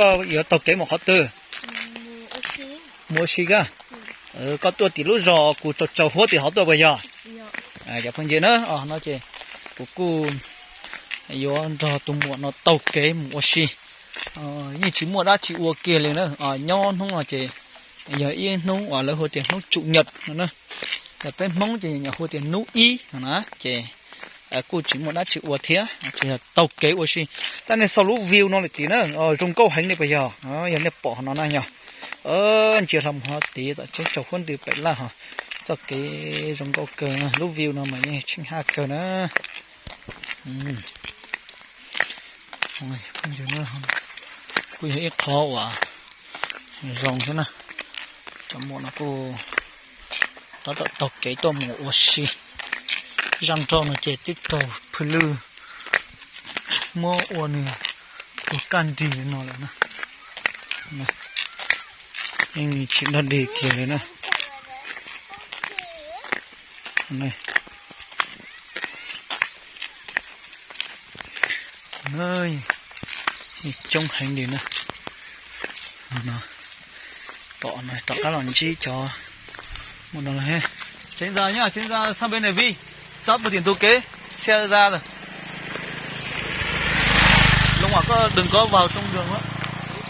Yuav taug kev mus qhov twg? Mus ua si koj. Koj tuaj tim lub zos kuv tsaug tsaug huab tim hov tuaj puas yog? Cov phooj ywg na, no ces kuv kuj yuav nrog tus muam no taug kev mus ua si. Yeej tsis muaj dab tsi ua kiag li na. Nyob hnub no ces yog ib hnub uas lawv hu tias hnub tsum nyam no na. Yog peb Hmoob ces nyiam hu tias hnub ib no na, ces kuj tsis muaj dab tsi ua thiab, tsuas yog taug kev ua si. Tab nej xauj lub view no lawm tiag na, zoo nkauj heev li puas yog? Yog nej pom no na yog, ntsia hlo mus hov tid tom tsev tsaug huab ntws pem laj hos, txoj kev zoo nkauj kawg, lub view no mas yeej tsheej haj kawg na. Kuj yog ib qho uas zoo thiab na. Cov muam no kuj tab tom taug kev tuaj mus ua si. Zaj nroj no ces twb raug phwj lwj muab ua nws ua kaj nrig no lawm na. Yeej tsis dog dig kiag li na. Coob heev li na. Pom no rov qab los ntsib cov mus no. Tránh ra nhá, tránh ra sang bên này Vi. Tắt bật điện thoại kê. Xe ra rồi. Long Ngoc có đừng có vào trong đường nữa.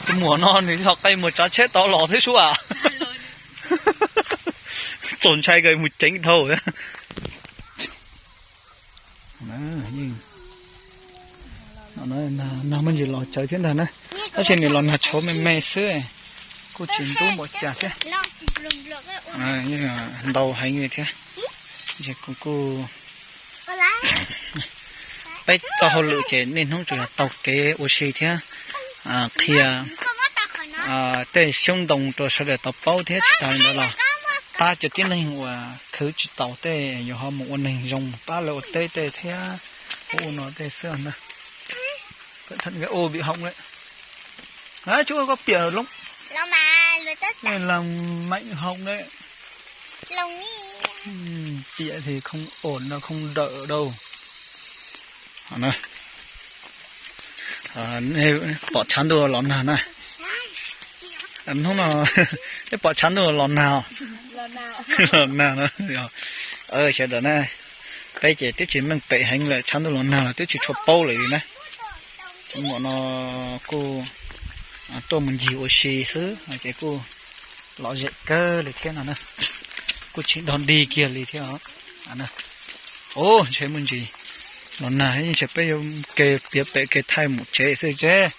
Tus muam no nws yog qe mus tsav tsheb tau los thiab sub a. Txaus ntshai kawg mus ceev dhau. Nag muaj ntsis los tsawv thiab ntag na, tab sis nws los nag tshauv me me xwb, kuj tsis ntub npaum cas thiab. Ntau heev li thiab. Kuv kuj, peb txoj hauj lwm ces niaj hnub tsuas yog taug kev ua si thiab qhia tej xyoob ntoo rau sawv daws tau paub thiab. Tsis tas li ntawd los pab cov tib neeg uas khwv tsis tau tej yuav ho mus ua neeg zoo, pab lawv ua teb tej thiab, ua ua no tej xwb na. Cẩn thận cái ô bị hỏng đấy. Đấy, chú ơi, có pịa lông. Lòng mày hỏng đấy. Lòng đi. Pịa thì không ổn đâu, không đỡ đâu. Pom tshav ntuj los nag na. Hnub no peb pom tshav ntuj los nag. Los nag no. Sawv daws na, peb ces twb tsis meej pem heev lawm, tshav ntuj los nag los twb tsis tshua paub lawm li na. Cov muam no kuj tuaj mus ncig ua si xwb ces kuj lom zem kawg li thiab no na. Kuj tsis dog dig kiag li thiab. Ub, ntshe muaj ntsis los nag, ntshe peb yuav ke piav pem ke thaij mus tsev xwb tsev.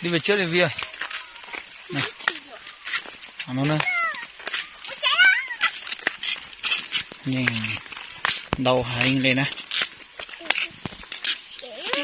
Đi về trước đi Vi ơi. Ntau heev li na.